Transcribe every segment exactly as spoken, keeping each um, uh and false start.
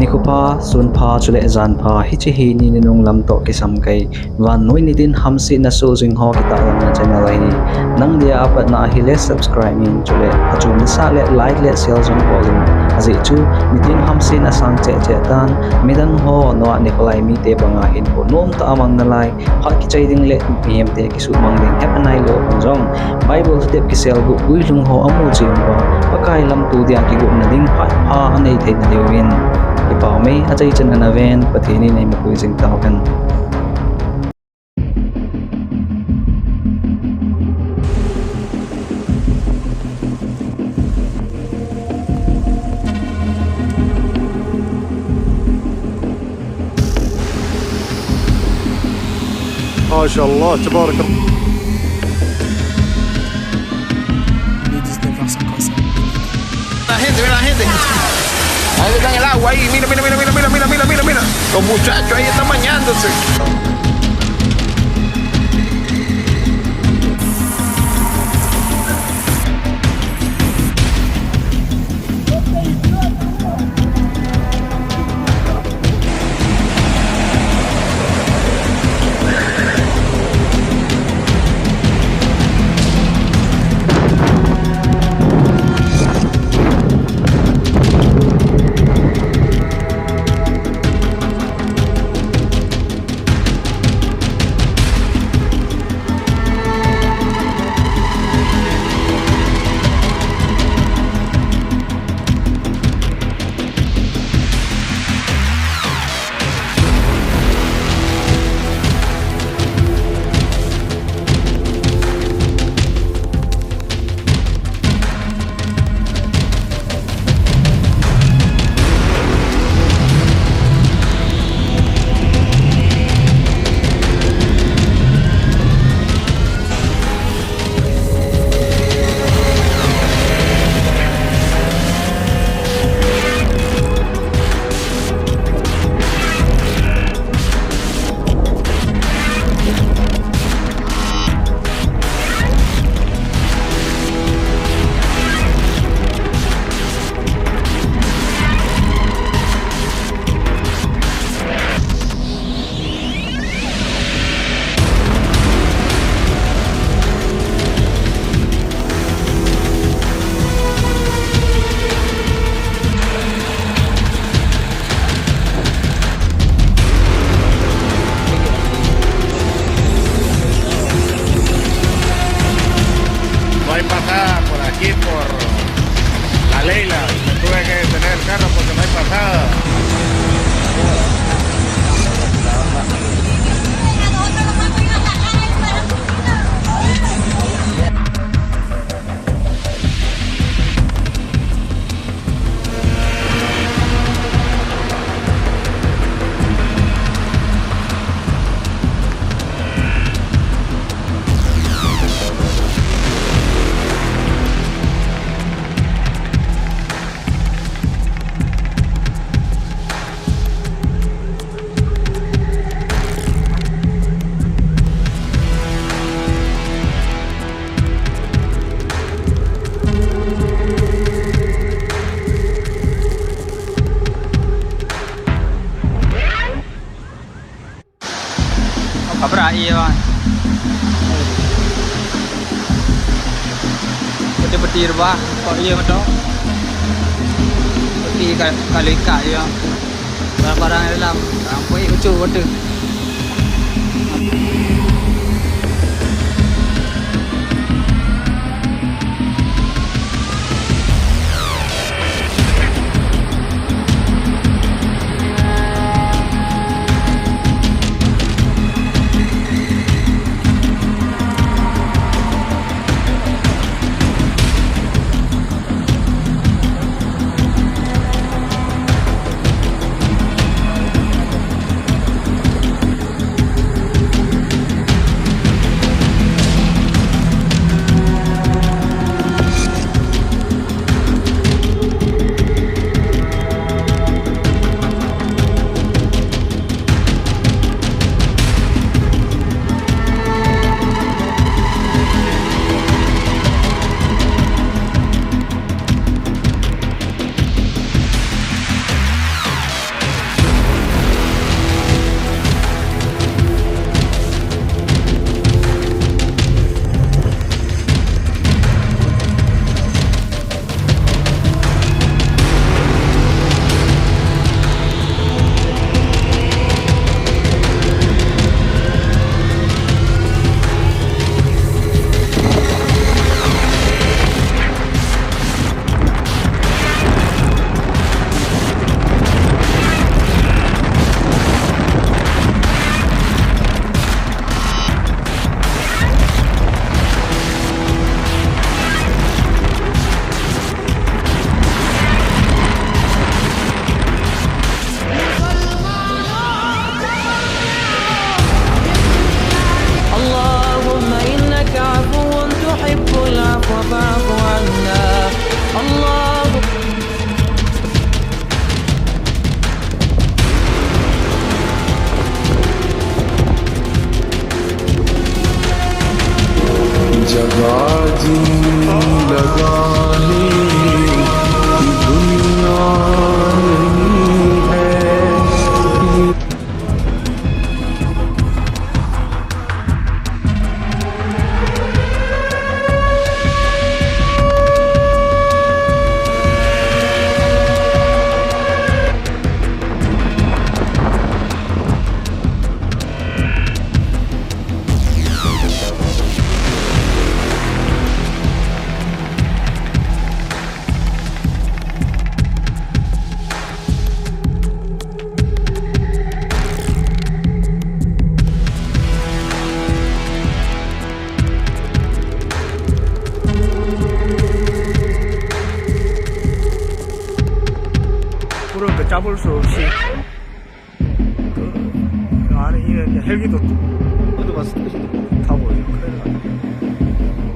Nikho pha, sun pha, chule jan pha, hiche hi ni nunung lam toh kisam kei. Vannoi nitin hamsetna soh jing ho kitahlanna channel ahi. Nang dia apatna ahile subscribe in, chule achom nasah le like le share jong bol in. Ajeh chu nitin hamsetna sang cheh cheh tan, midang ho noa nikho lai mite banga hinkho nomtah a mang nalai, phat kichai ding le mihemte kisuhmang ding hepha nailou hon jong, Bible step kiselguh guilhung ho amu cheh uva, Pakai lamto dia kigotna ding phat pha anei theina diuvin, kipah mei achaichan ana ven, Pathen in eimapui jing tauhen. ما شاء الله، تبارك الله. Mira la gente, mira la gente. Ahí está en el agua ahí. Mira, mira, mira. Los muchachos ahí están bañándose. No hay pasada por aquí, por la Leila. Me tuve que detener el carro porque no hay pasada. Kabra iya. Peti peti ruba, ko iya mato. Peti ka-, kalika iya. Barang-barang dalam, sampai ucu betul. लगाने की दुनिया नहीं है। Puro kachabol so si. Yaar, ye, ye helgi to. Wo to bas, tha wo, ye, khair.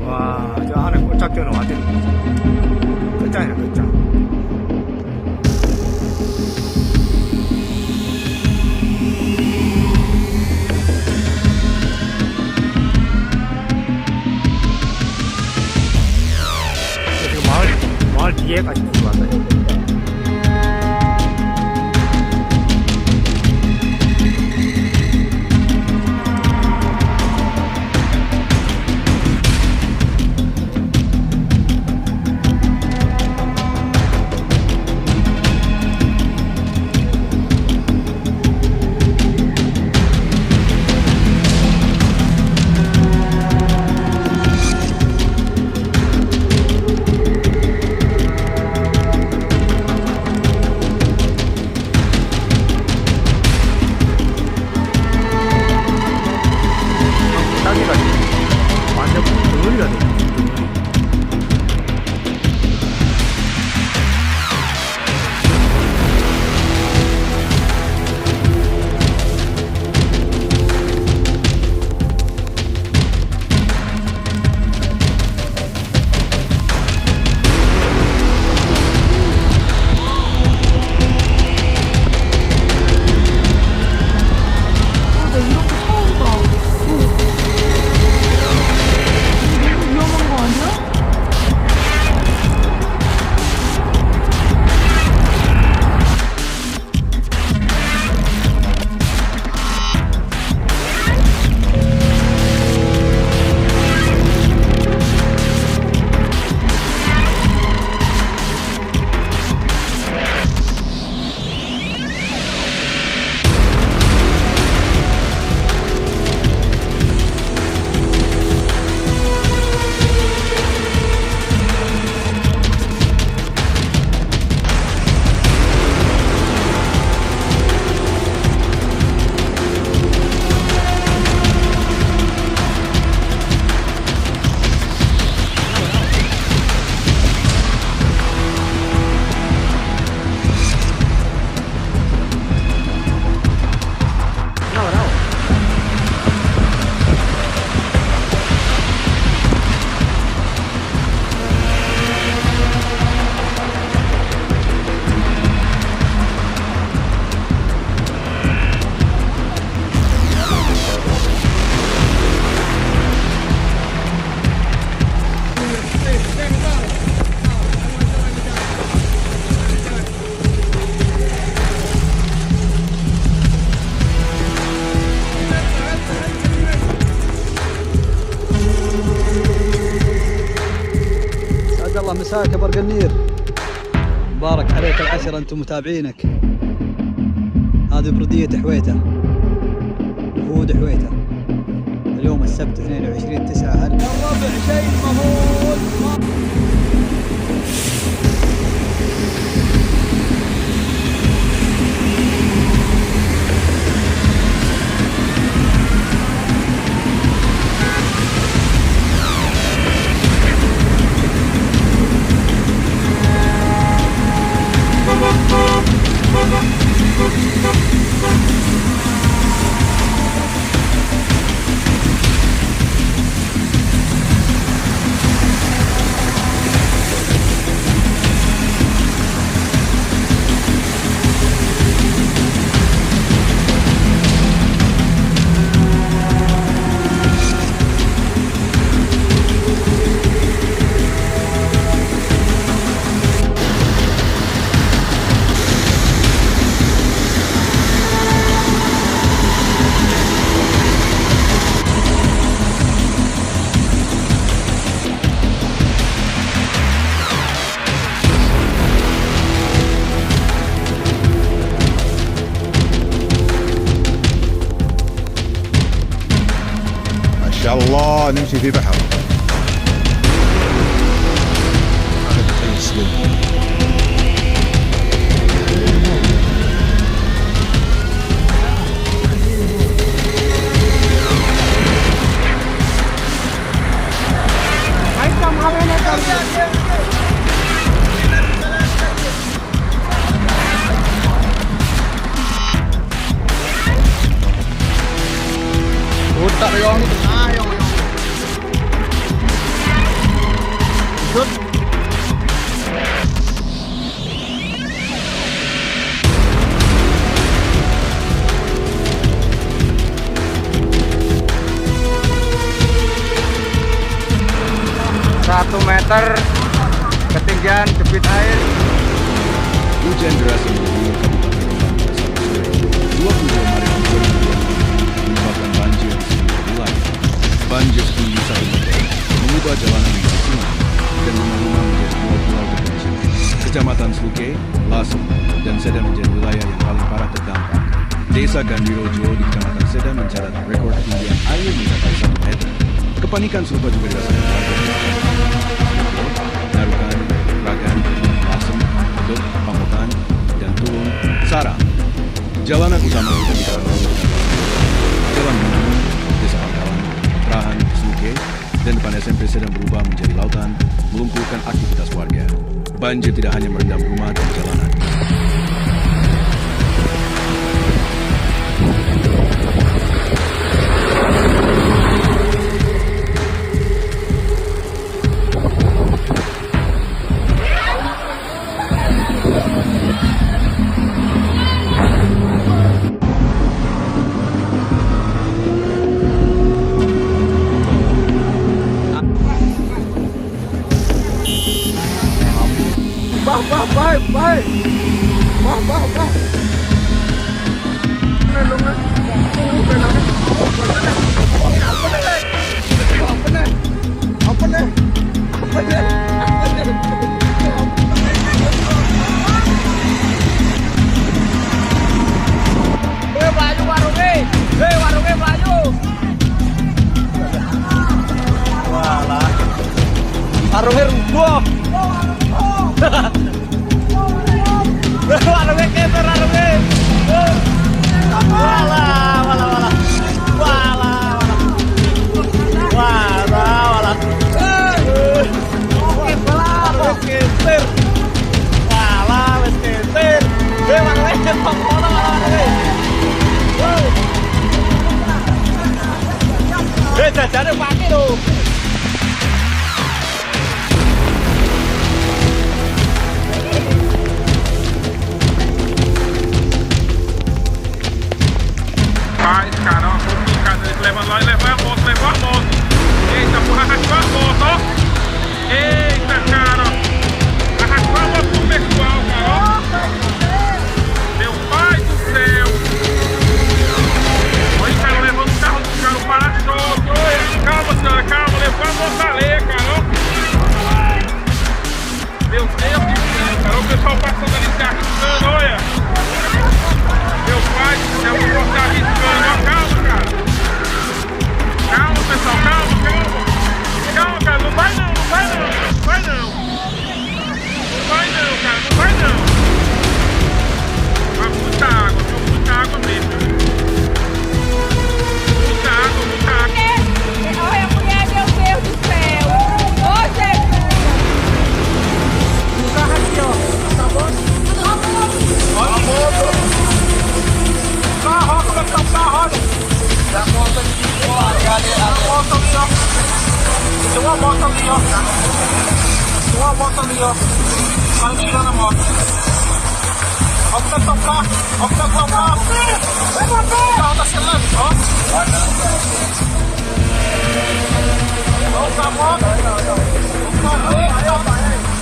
Wah, jo aane ko chak ke no aate. Kacha hai, kacha. Mal, mal diye kacha. 어, 나 이런 거 처음 봐. 어. 이거 위험한 거 아니야? سعد الله مساك يا برق النير. مبارك عليك العشرة، انتم متابعينك. هذه بردية حويته، وهود حويته. اليوم السبت اثنين وعشرين تسعة، هل الربع شيء مهول؟ اه، نمشي في بحر. Utak yong itu. Ah, yong, yong. Ikut. Satu meter ketinggian debit air. Hujan deras yang mengguyur Kabupaten Lumajang Sabtu sore, dua puluh dua Maret dua ribu dua puluh, menyebabkan banjir di sejumlah wilayah. Banjir setinggi satu meter mengubah jalanan menjadi sungai dan rumah-rumah menjadi dua pulau terpencil. Kecamatan Seluke, Lasem, dan Sedem menjadi wilayah yang paling parah terdampak. Desa Gandirojo di Kecamatan Sedem mencatat rekor ketinggian air mencapai satu meter. Kepanikan serupa juga dirasakan warga di Kecamatan Seluke, Narukan, Ragan, Lasem, Dok, Pamotan, dan Tulung, Sara. Jalanan utama di Kecamatan Seluke, Jalan Bunbun, Desa Pangkalan, Trahan, Seluke, dan depan S M P Sedem berubah menjadi lautan, melumpuhkan aktivitas warga. Banjir tidak hanya merendam rumah dan jalanan. Bah, bah, bah, bah. Bah, bah, bah. Eh, Bayu, warung, eh. Eh, warung, eh, Bayu. Walah. Warung, eh, rubuh. Warung, eh, keter, warung, eh. Walah, walah, walah. Walah, walah. Walah, walah. Eh. Oke, belah, oke, ter. Walah, wes keter. Eh, walah, wes keter. Walah, walah, walah. Wow. Eh, jajane pake lo. Rapaz, cara, ó, complicado. Ele leva lá, leva a moto, leva a moto. Eita, porra, arrastou a moto, ó. Eita, cara, ó. Arrastou a moto pro pessoal, cara, ó. Meu pai do céu. Olha, cara, levando o carro do cara, o para-choque. Olha, calma, senhora, calma, levou a moto ali, cara, ó. Meu Deus do céu, cara. O pessoal passando ali se arriscando, olha. Meu pai do céu, o pessoal se arriscando. Ó, calma, cara. Calma, pessoal, calma, calma. Calma, cara. Não vai não, não vai não, não vai não. Não vai não, cara, não vai não. Mas muita água, viu? Muita água mesmo. Muita água, muita água. Olha, mulher, meu Deus do céu. Ô, Jesus. O carro aqui, ó. Tá bom? Olha a moto. O carro, olha como é que tá o carro, olha. A moto aqui, ó. A moto ali, ó. Tem uma moto ali, ó. Tem uma moto ali, ó. O cara tirando a moto. Ó como é que tá o carro. Ó como é que tá o carro. O carro tá acelerando, ó. Ó, tá bom. O carro,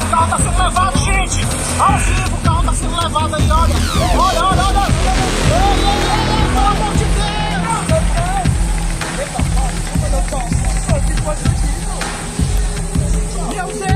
o carro tá sendo levado, gente. Ao vivo, o carro tá sendo levado aí, olha. Olha, olha, olha. Ei, ei, ei, ei, pelo amor de Deus. Meu Deus.